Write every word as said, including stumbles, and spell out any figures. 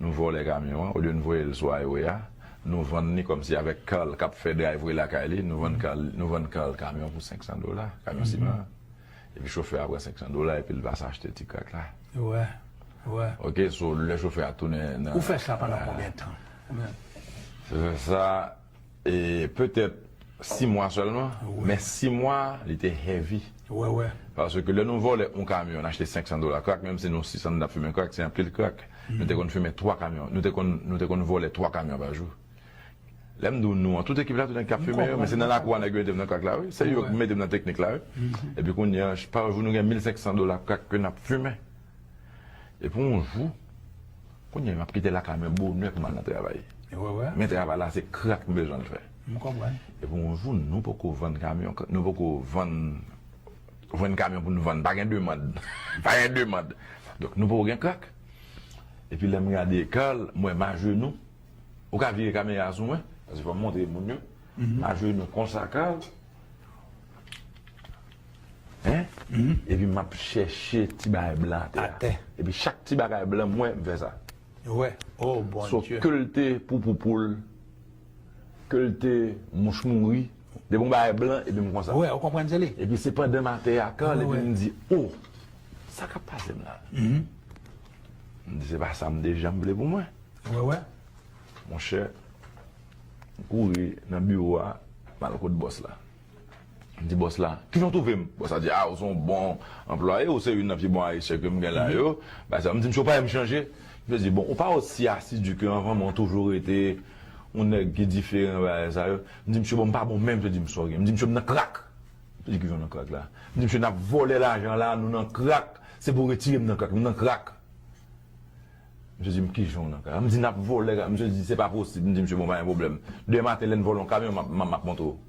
Nou vòlè kamyon an, olye n voye l sou highway a, nou vann li kòmsi avèk Carl k ap fè drive lakay li, nou vann Carl, nou vann Carl kamyon pou senk san dola, kamyon siman an. Epi chofè a pran senk san dola epi l pase achte ti crack la. Wè, wè. Ok, so lè chofè a tounen nan... Ou fè sa pandan konbyen tan? Fè sa, e petèt sis mwa sèlman, men sis mwa, li te heavy. Wè, wè. Paske lè nou vòlè yon kamyon, n achte senk san dola crack, menm si nou sis an n ap fimen crack, se anpil crack. Nou te konn fimen twa kamyon, nou te konn, nou te konn vòlè twa kamyon pa jou. Lè m di w nou an, tout ekip la, tout nèg k ap fimen yo, men se nan lakou a nèg yo mete m nan crack la, wi. Se yo ki mete m nan teknik la, wi. Epi kounye a, pa jou, nou gen mil senk san dola crack ke n ap fimen. Epi yon jou, kounye a, m ap kite lakay mwen bonè pou m al nan travay. Wè, wè. Men travay la, se crack m bezwen l fè. M konprann. Epi yon jou, nou poko vann kamyon, nou poko vann, vann kamyon pou nou vann. Pa gen demann. Pa gen demann. Donk, nou poko gen crack. Epi lè m gade Carl, m wè m ajenou. Ou ka vire kamera a sou mwen, paske fò m montre moun yo. M ajenou konsa, Carl. Hein? Epi m ap chèche ti bagay blan atè a. Atè. Epi chak ti bagay blan m wè, m fè sa. Wè. Oh, bon So, Dye. Ke l te poupoupoul, ke l te mouch mouri, depi yon bagay blan, epi m konsa. Wè, ou konprann se li. Epi se pandan m atè a, Carl, Wè, epi wè. M di, oh, sa k ap pase m la? M di, se pa sa m te janm vle pou mwen. Wè, wè. Monchè, m kouri nan biwo a, m al kot bòs la. M di bòs la, kijan w twouve m? Bòs la di, a, ou se yon bon anplwaye, ou se youn nan pi bon ayisyen ke m gen la yo. Bagay sa, m di, mesye, ou pa wè m chanje? Mesye di, bon, ou pa osi asidi ke anvan, men ou toujou rete yon nèg ki diferan, bagay sa yo. M di, mesye, bon, m pa bon menm, mesye di m, sorry. M di, mesye, m nan crack. Mesye di, kijan w nan crack la? M di, mesye, n ap vòlè lajan la, nou nan crack. Se pou w retire m nan crack, nou nan crack. Mesye di m, kijan w nan crack? M di, n ap vòlè, mesye di, se pa posib. M di, mesye, bon, pa gen pwoblèm. Demen maten, lè n vòlè yon kamyon, m ap, m ap, m ap montre w.